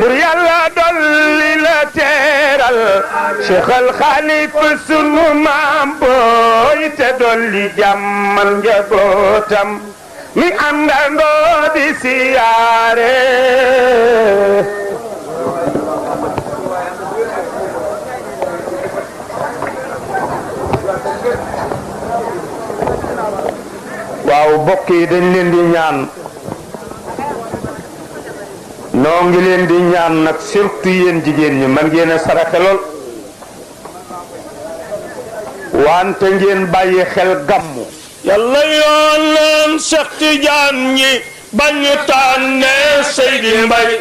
bur yàlla dolli la teeral Cheikh al Khalifa sunu maam booy te dolli jàmmal njabootam mi àndandoo di siyaare waaw bokk yi dañ leen di ñaan noo ngi leen di ñaan nag surtout yéen jigéen ñi man ngeen a saraxe lool wante ngeen bàyyi xel gàmmu yàlla yoon leen Cheikh Tidiane ñi bañu tànne Seydi Mbaye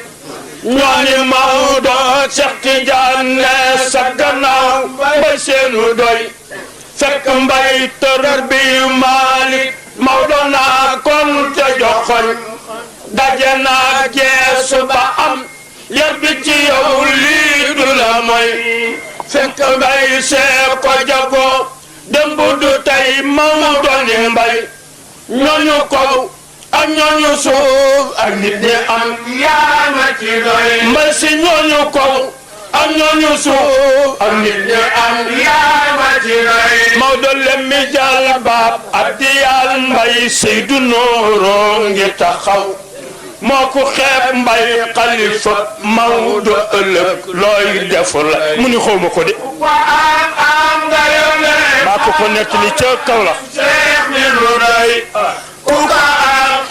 ñoo ni Maodo Cheikh Tidiane sa gannaaw ba seenu doy fekk Mbaye tër bi Malick Maodo naa kon te joxoñ daje naa geesu ba am yar bi ci yow lii du la mooy fekk Mbaye see ko jago démb du tey Maodo ni Mbaye ñooñu kaw ak ñooñu suuf ak nit ñi am yaa ma ci doy Mbaye si ñooñu kaw ak ñooñu suuf ak nit ñi am yaa ma ci doy Maodo lemmi jàll baab ak di yàll Mbaye Seydou Nooro ngi taxaw moo ko xeeb Mbaye Khalifa Maodo ëllëg looy def la mu ni xawma ko de maa ko nettali ca kaw la Cheikh mi lu rëy ku ko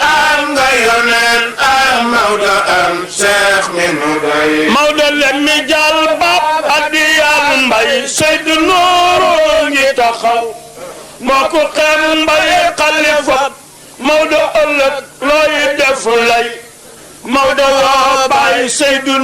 am nga yoneen am Maodo am Cheikh mi lu rëy Maodo lemmi jàll baab ak di yàll Mbaye Seydou Nooro ngi taxaw moo ko xeeb Mbaye Khalifa Maodo ëllëg looy def lay Maodo woo Baye Seydou